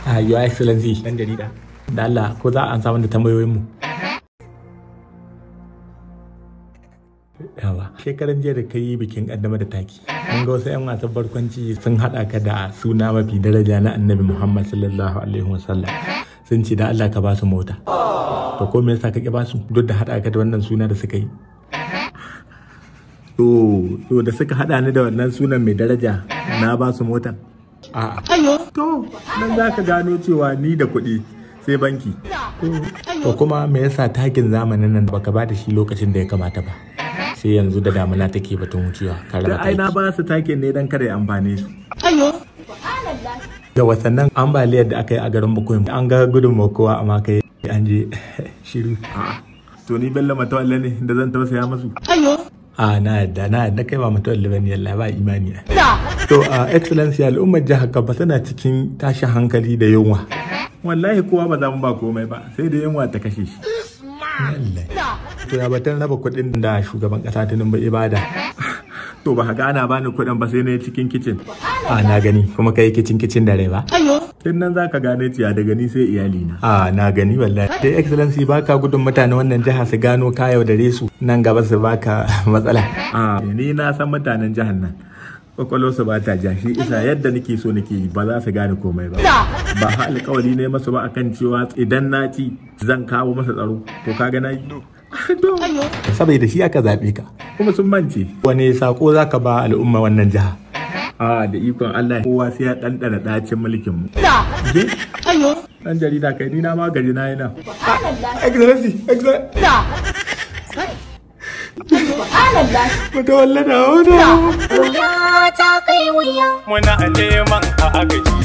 Your Excellency, dan jarida. Da Allah ko za a ansa mana tambayoyin mu. Yawa. Shekaran jiya da ka yi bikin kaddamar da taki. Mun ga wasu 'yan wasan barkwanci sun haɗa ka da suna mafi daraja na Annabi Muhammad sallallahu alaihi wasallam. Sun ce da Allah ka ba su mota. To ko me yasa ka ki ba su duk da haɗa ka da wannan suna da suka yi? To da suka haɗa ni da wannan sunan mai daraja na ba su mota. A'a. To nan za ka gano cewa ni da kuɗi sai banki. To kuma me yasa takin zamanin nan baka ba da shi lokacin da ya kamata ba? Sai yanzu da damuna take batun wucewa ka raba Da ai na taki. ba su takin ne dan kada ya amfane su. Da wasannan ambaliyar da aka yi a garin Bukoyin an ga gudunmawa kowa amma kai an je shiru. To ni Bello Matawalle ne da zan tausaya musu. A na yadda na yadda kai ba mutum bane yalla ba imani. To a Excellency, al'ummar jihar Kafa tana cikin tashin hankali da yunwa. Wallahi kowa ba za mu ba komai ba sai da yunwa ta kashe shi. Lallai. To ya batun raba kuɗin da shugaban ƙasa Tinubu ibada. To ba haka ana bani kuɗin ba sai na yi cikin kicin. A na gani kuma kai kicin kicin da rai ba. Tun nan za ka gane cewa daga ni sai iyalina. A na gani wallahi. Dai Excellency, baka gudun mutane wannan jiha su gano ka yaudare su nan gaba su baka matsala? A ni na san mutanen jihar nan. Kwakwalwarsu ba ta ja, shi isa yadda nake so nake yi ba za su gane komai ba. Ba ha alƙawari ne masu ba akan cewa idan na ci zan kawo masa tsaro. To kaga na yi. To Saboda shi aka zaɓe ka. kuma sun mance. Wani sako zaka ba al'umma wannan jiha? A da ikon Allah kowa sai ya ɗanɗana ɗacin mulkin mu. Je? Ɗan jarida kai ni na ma gaji na yi nan. Excellency, Excellency. Mutawalla da wani. Wuya ta kai wuya. Muna neman agaji.